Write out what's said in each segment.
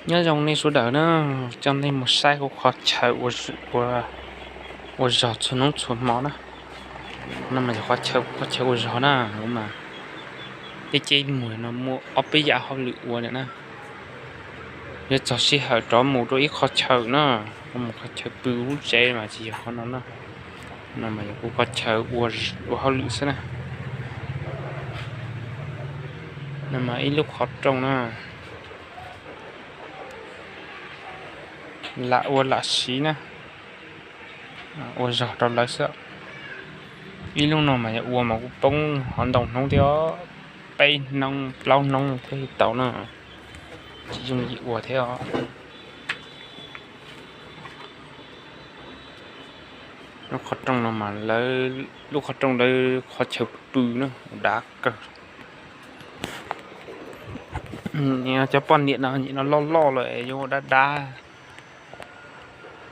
Nyob zoo nej sawv daws na, coj nej mus saib kuv qhov chaw ua zog txhua hnub txhua hmo na. No mas yog qhov chaw ua zog na, mas tej ceb muag no muaj ob peb yam hauj lwm ua na. Yuav txog sij hawm rov mus rau ib qhov chaw na, mus qhov chaw pw lub tsev mas tsis yog qhov no na. No mas yog kuv qhov chaw ua hauj lwm xwb na. No mas ib lub qhov rooj na, lam ua lam siv na, ua zog rau lawv xwb. Ib lub no mas yog ua mas kuv poob hov ntau hnub thiab, peb hnub plaub hnub thiab tau na, tsis yooj yim ua thiab os. Lub qhov rooj no mas lawv, lub qhov rooj lawv qhov chaw pw na, dav kawg. Cov poj niam no nim no loj loj lawm yuav ua dab dab,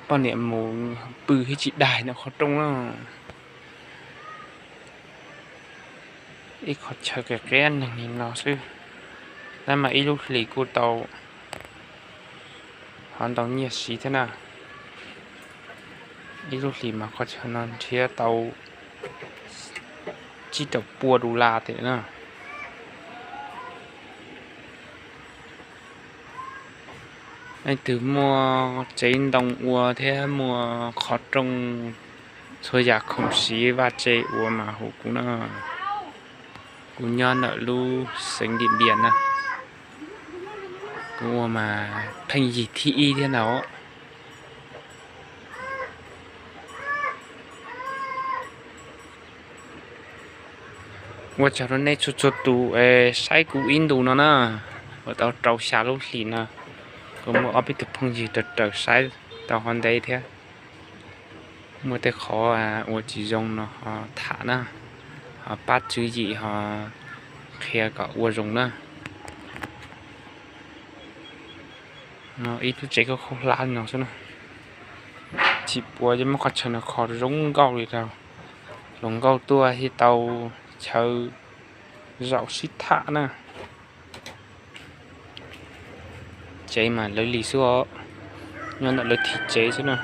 poj niam mus pw thiab tsis daig no qhov rooj na. Ib qhov chaw kiv qiab neeg li no xwb, tab mas ib lub hlis kuj tau hov ntau nyiaj siv thiab na. Ib lub hlis mas qhov chaw no nrhiav tau tsib rau pua dollar thiab na. Leej twg muaj tsev ntoo ua thiab muaj qhov rooj, txhua yam khoom siv vaj tse ua mas hu kuv na. Kuv nyob ntawm lub xeev Ntiam Npias na, kuv ua mas pheej yig thib ib thiab ntag. Ua tsaug rau nej txhua txhua tus saib kuv ib ntus no na, ua tau rau xya lub hlis no, kuv muaj ob peb tug phooj ywg raws raws saib tau qhov ntev thiab. Muaj tej qhov ua tsis zoo no ho tham na, ho pab tswv yim ho qhia kom ua zoo na. Ib lub tsev khaub khaub hlab no xwb na. Tsis pub muab qhov chaw no kho zoo nkauj li rau, hluas nkauj tuaj thiaj tau chaw zaum sib tham na. Tsev mas lawv li xwb os, nyob ntawm lawv thim tsev xwb na.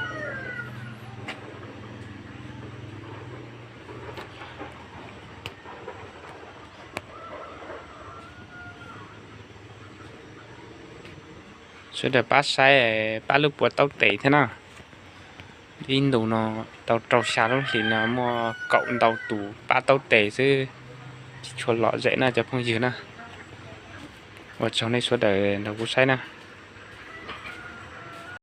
Sawv daws pab saib, pab lub puas taub tes thiab na. Ib ntus no tau rau xya lub hlis no muaj kaum ntau tus pab taub tes xwb, tsis tshua lom zem na cov phooj ywg na. Ua tsaug nej sawv daws nrog kuv saib na.